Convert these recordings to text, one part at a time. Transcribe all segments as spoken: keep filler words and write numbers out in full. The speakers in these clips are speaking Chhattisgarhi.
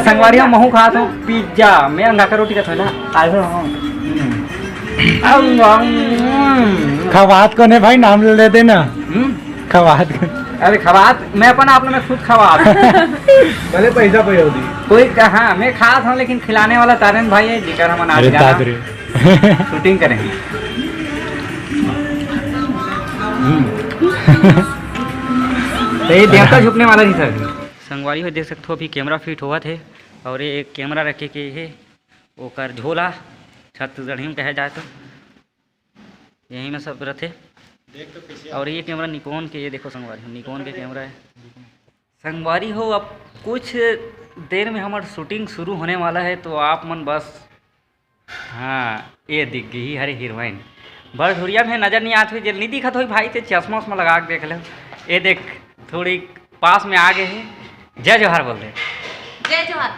संगवारी हो, महू खात हूँ पिज्जा। मैं अंगा का रोटी का थोड़ा आज हूँ। हम्म। अब, हम्म। खवात कोन हे भाई, नाम ले देना। हम्म। खवात कोन? अरे खवात, मैं अपन आप लोग में खुद खवात। भले पैसा पे होती। कोई कहा, मैं खात हूँ, लेकिन खिलाने वाला तारन भाई है, जेकर हमन आज अरे गाना दाद रे। शूटिंग करेंगे। हम्म। तो ये देवता झुकने वाला नहीं सर। संगवारी हो, देख सकते हो, अभी कैमरा फिट होवत है और ये एक कैमरा रखे के है, ओकर झोला, छत्तीसगढ़ी में कहे जाए तो यही में सब रथे। देख तो कैसे। और ये कैमरा निकॉन के, ये देखो संगवारी हो, निकॉन के कैमरा है। संगवारी हो, अब कुछ देर में हमार शूटिंग शुरू होने वाला है, तो आप मन बस, हाँ, ये दिख गई हरे हीरोइन। बड़ धुरिया में नजर नहीं आत हुई, जेल नहीं दिखत हुई भाई, ते चश्मा उश्मा लगा के देख ले। ये देख, थोड़ी पास में आ गए हैं। जय जोहार बोल दे। जय जोहार।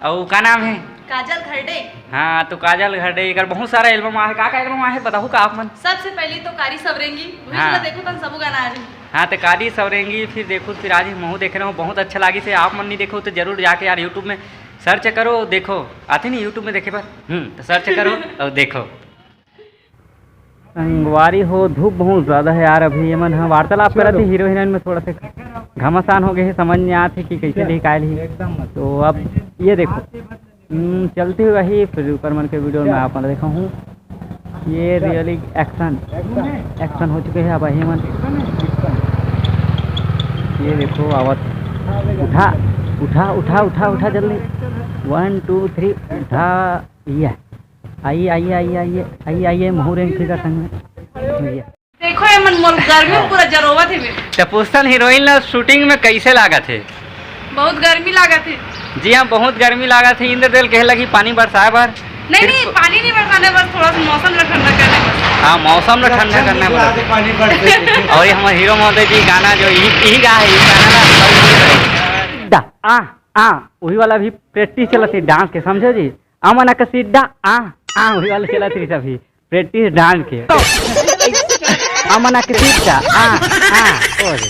अउ का नाम है? काजल खरडे। हाँ, तो काजल खरडे, एकर बहुत सारा एल्बम आहे। का का एल्बम आहे, बताहू का आप मन? सबसे पहली तो कारी सवरेंगी, वही हाँ। ला देखो तन सबू गाना आ जाए। हाँ, तो कारी सवरेंगी, फिर देखो, फिर आज ही महू देखे रहूँ, बहुत अच्छा लागी से। आप मन नहीं देखो तो जरूर जाके यार YouTube में सर्च करो, देखो, आते नहीं YouTube में देखे पर, हम्म, तो सर्च करो और देखो। संगवारी हो, धूप बहुत ज्यादा है यार। अभी ये मन ह वार्तालाप करत हे, हीरो हीरोइन में थोड़ा से घमासान हो गए है, समझ नहीं आत हे कि कैसे चल, लिही, काय लिही। एकदम मस्त। तो अब ये देखो, हम्म, चलती हुई वही फिर ऊपर मन के वीडियो में आप मन देखा हूँ। ये रियली एक्शन, एक्शन हो चुके हैं अब ये मन। ये देखो आवत, उठा, उठा, उठा, उठा, उठा जल्दी, वन टू थ्री, उठा। ये आइए, आइए, आइए, आइए, आइए, आइए, महू रेंग फिर संग में। ये। देखो, ये मन मोर गर्मी में पूरा जरोवत हे बे। त पुस्तन हीरोइन ला शूटिंग में कैसे लागत हे? बहुत गर्मी लागत हे। जी हाँ, बहुत गर्मी लागत हे। इंद्रदेव कहे लगी पानी बरसाए बर। नहीं, फिर नहीं, तो पानी नहीं बरसाने, बस थोड़ा सा मौसम ला ठंडा करने बस। हाँ, मौसम ला ठंडा करने बस। पानी बरसे। और ये हमारे हीरो महोदय जी गाना जो यही, यही गा है, ये गाना ना। दा, आ, आ, वही वाला भी प्रैक्टिस चलत हे डांस के, समझो जी। अमन का सीधा, आ, आ, वही वाला चलत रही सभी। प्रैक्टिस डांस के। अमन के सीधा, आ, आ, ओ रे।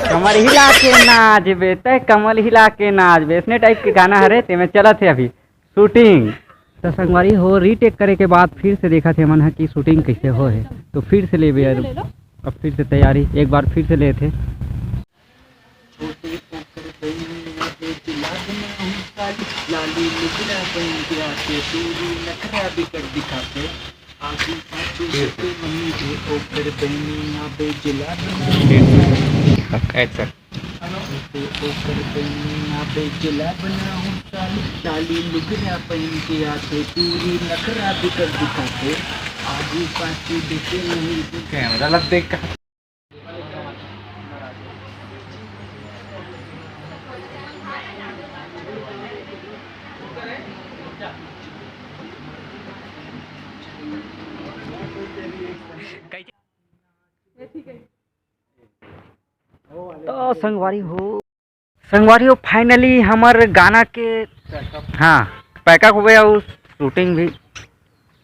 कमर हिला के नाचबे, तय कमर हिला के नाचबे, इसने टाइप के गाना हरे, तेमे चलत हे अभी शूटिंग। तो संगवारी हो, रीटेक करे के बाद फिर से देखत हे मन ह कि शूटिंग कैसे हो हे। तो फिर से लेबे यार, अब फिर से तैयारी, एक बार फिर से लेथे। छोटे ओकर बहिनी आबे जिला बनाहूँ काली, लाली लुगड़ा पहन के आके, दूरी नखरा भी कर दिखाते। आजू पाछू सबके मम्मी के ओकर बहिनी आबे जिला बनाहूँ। एक्शन। छोटे ओकर बहिनी आबे जिला बनाहूँ काली, लाली लुगड़ा पहन के आके, दूरी नखरा भी कर दिखाते। आजू पाछू देखे नहीं कैमरा लग देख। तो संगवारी हो, संगवारी हो, finally हमर गाना के, हाँ, पैकअप हो गया, अउ शूटिंग भी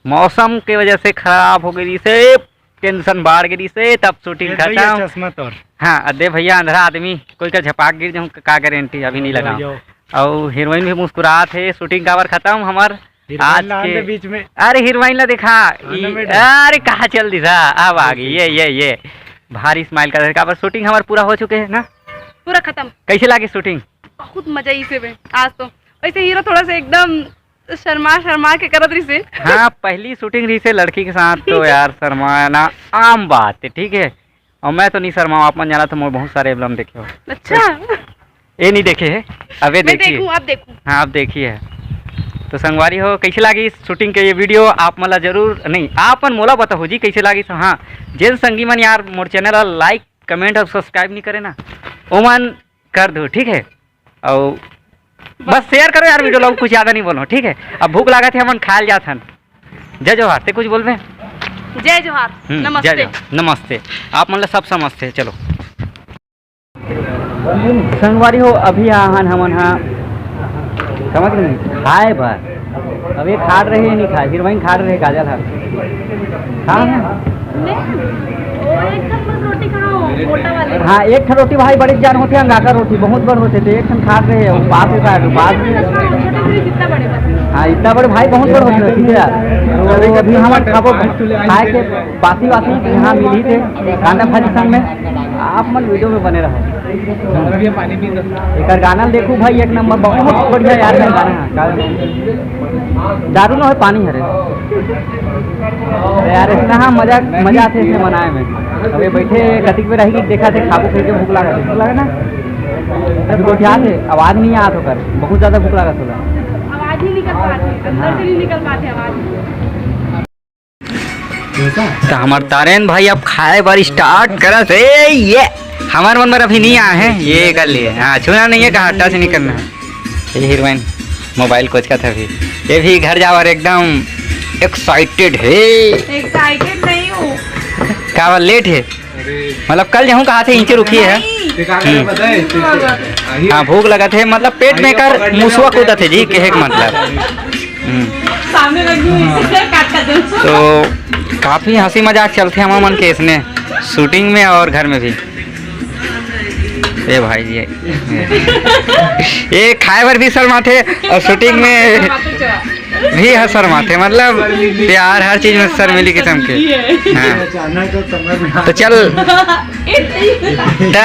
मौसम के वजह से खराब हो गई से, टेंशन बाढ़ गई से, तब शूटिंग ये भैया खत्म। चश्मा तोर। हाँ, अदे भैया, अंधरा आदमी, कोई का झपाक गिर जाऊँ, का गारंटी, अभी नहीं लगाऊँ। अउ हीरोइन भी मुस्कुरात हे, शूटिंग काबर खत्म हमर। हीरोइन आज ला के आन दे बीच में। अरे हीरोइन ला देखा, आना ई, मैडम। अरे कहाँ चल दिस, अब आ गई, ये, ये, ये भारी स्माइल कर, काबर शूटिंग हमर पूरा हो चुके हे ना। पूरा खत्म। कैसे लागे शूटिंग? बहुत मजा आई से बे, आज तो। वैसे हीरो थोड़ा सा एकदम शर्मा, शर्मा के करत रहिसे। हाँ, पहली शूटिंग रहिसे लड़की के साथ, तो यार शर्माना आम बात है, ठीक है। और मैं तो नहीं शर्माऊँ, आप मन जाना तो मैं बहुत सारे फिल्म देखे हो। अच्छा। ये नहीं देखे है, अब ये मैं देखिए। देखूँ, आप देखूँ। हाँ, आप देखिए। तो संगवारी हो, कैसे लागी शूटिंग के ये वीडियो, आप मन ला जरूर, नहीं, आप मन मोला बताओ जी कैसे लागी। तो हाँ, जेन संगी मन यार मोर चैनल ला लाइक, कमेंट और सब्सक्राइब नहीं करे ना, ओमन कर दो, ठीक है। और बस शेयर करो यार वीडियो ला, कुछ ज्यादा नहीं बोलो, ठीक है। अब भूख लागत हे, हमन खाए ल जात हन। जय जोहार, ते कुछ बोलबे? जय जोहार, हम्म, नमस्ते। जय जोहार, नमस्ते। आप मन ला सब समझते, चलो। संगवारी हो, अभी आहन हमन हा, समझ नहीं, खाए बर। अब ये खाड़ रहे, नहीं खाए, हीरोइन खाड़ रहे, काजल हा। हाँ, हाँ। एक ठन बस रोटी खाओ, मोटा वाले। हाँ, एक ठन रोटी भाई बड़े जान होथे, अंगाकर रोटी बहुत बड़ होथे, तो एक ठन खात रहे, उपास होता है, उपास। जितना बड़े बस। हाँ, इतना बड़े भाई बहुत बड़ होथे, ठीक है यार। तो अभी हम खाबो, खाए के बासी वासी यहाँ मिली थे कांदा भाजी संग में। आप मन वीडियो में बने रहो। एकर गाना देखू भाई, एक नंबर, बहुत बढ़िया यार, गाना है। दारू ना हो, पानी हरे। अरे यार, इतना हाँ मजा, मजा आथे इसे मनाए में। अबे बैठे कतिक बेर रही कि देखा थे, खाबो करके भूख लगा, भूख लगा ना। अभी गोठिया थे, आवाज नहीं आत होकर, बहुत ज्यादा भूख लगा थोड़ा। आवाज ही निकल पाती, अंदर से नहीं निकल पाती आवाज। तो हमार तारेन भाई अब खाए बर स्टार्ट करत हे। ये हमार मन बर अभी नहीं आए हैं, ये कर लिए। हाँ, छूना नहीं है, कहा हट्टा से नहीं करना है। ये हीरोइन मोबाइल कोचकत हे अभी। ये भी घर जावर एकदम एक्साइटेड है। एक्साइटेड नहीं हूँ। का बात, लेट है? मतलब कल जहूँ कहा थे, इंचे रुकी है। नहीं। हम्म। हाँ, भूख लगा थे, मतलब पेट में कर मुसवा कूदा थे जी, कहे के मतलब। हम्म। सामने लगी हुई है, काट, काट दो। तो काफी हंसी मजाक चलथे हमर मन के इसने, शूटिंग में और घर में भी। ए भाई जी, ये खाए बर भी शर्माथे और शूटिंग में भी ह शर्माथे, मतलब प्यार हर चीज में शर्मीली किस्म के। हाँ। अचानक तो समझ में तो चल, त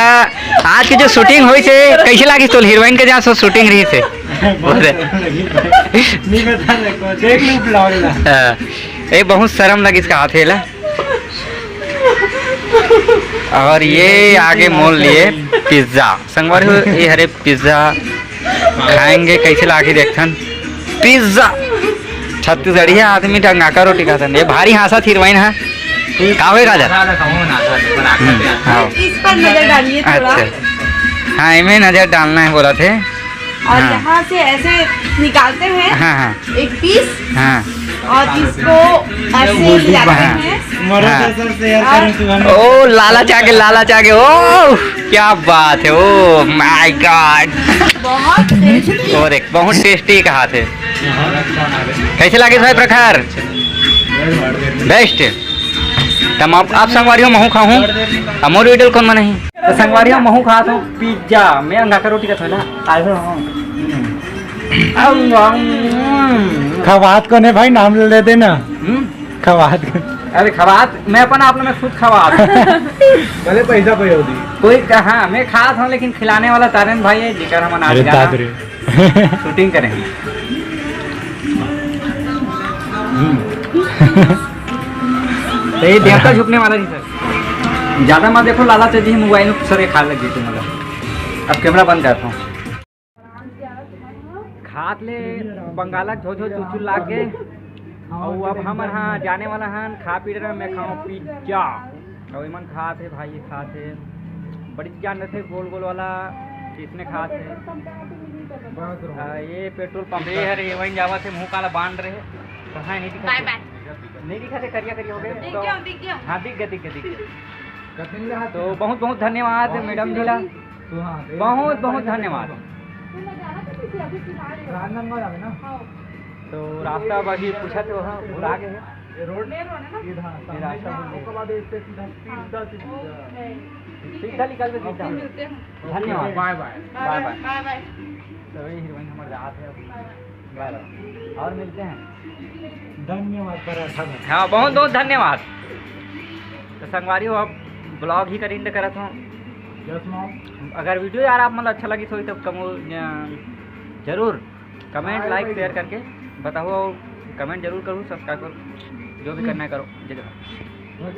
आज के जो शूटिंग होइस हे, कैसे लागिस तोला हीरोइन के जहाँ शूटिंग रहिस हे? बहुत अच्छा लगिस। नहीं बता रहे को, देख लूं ब्लॉग ला। हाँ, ये बहुत शर्म लगिस कहाथे ला। और ये आगे मोल लिए पिज्जा। संगवारी हो, ये हरे पिज्जा खाएंगे, कैसे लागी देखथन। पिज्जा, छत्तीसगढ़िया आदमी टंगाका रोटी खाथन। ये भारी हाँसत हीरोइन हा। का होय काजल? हम्म, हाँ। इस पर नजर डालिए थोड़ा। अच्छा, हाँ, इमें नजर डालना है बोला थे। और हाँ। यहाँ से ऐसे निकालते हैं हाँ, हाँ। एक पीस। हाँ। और इसको ऐसे ले जाते हाँ। हैं। हाँ। ओ लालच आगे, लालच आगे, ओ क्या बात है, ओ माय गॉड। बहुत टेस्टी। और एक बहुत टेस्टी कहाथे। कैसे लागे भाई प्रखर? बेस्ट। तब आप, आप संगवारी हो, महू खाहूँ, अब मोर वीडियो कौन बनाही? तो संगवारी हो, महू खात हूँ पिज्जा, मैं अंगाकर रोटी का थोड़ा। खवात कोने भाई, नाम ले लेते ना। हम्म? खवात को। अरे खवात, मैं अपन आप लोग में खुद खवात। भले पैसा पे होती। कोई कहा, मैं खात हूँ, लेकिन खिलाने वाला तारेन भाई है, जेकर हमन आज अरे गाना दाद रे। शूटिंग करेंगे। हम्म। तो ये देवता झुकने वाला नहीं सर। ज्यादा मत देखो, लाला तेजी मोबाइल में सर ये खा लग गई थी, मतलब। अब कैमरा बंद करता हूँ। खात ले बंगाला झो झो चुचुल लाग के। अउ अब हमर हाँ जाने वाला हन, खा पी डरन, मैं खाऊँ पिज्जा। अउ एमन खात हे भाई, ये खात हे। बड़ी जान रथे गोल गोल वाला, इसने खात हे। आ, ये पेट्रोल पंप, ये हरे, ये वहीं जावत हे, मुँह काला बांध रहे। तो हाँ, नहीं दिखा बाय थे। बाय। नहीं दिखा थे, करिया करिया हो गए। दिख तो गया, दिख गया। हाँ, दिख गया, दिख गया, दिख गया। तो बहुत बहुत धन्यवाद मैडम जी ला। बहुत बहुत धन्यवाद। राजनांदगांव जावे ना? तो रास्ता बाकी पूछा तो हाँ, भुला गए हैं। ये रोड, ये रोड है ना? ये हाँ, ये रास्ता सामने भूल गए। ओकर बाद इससे सीधा, सीधा, सीधा। सीधा निकल के सीधा। मिलते हैं। धन्यवाद। बाय बाय। बाय बाय। बाय बाय। तो वही हीरोइन हमारे हाथ है अभी। बाय बाय। और मिलते हैं। धन्यवाद पराठा में। हाँ, बहुत बहुत धन्यवाद। तो संगवारी हो, अब ब्लॉग ही कर एंड करत हूँ। जय सुनाओ। अगर वीडियो यार आप मतलब अच्छा लगी तो कमो जरूर कमेंट, लाइक, शेयर करके बताओ, कमेंट जरूर करूँ, सब्सक्राइब करूँ, जो भी करना है करो। जय जवान।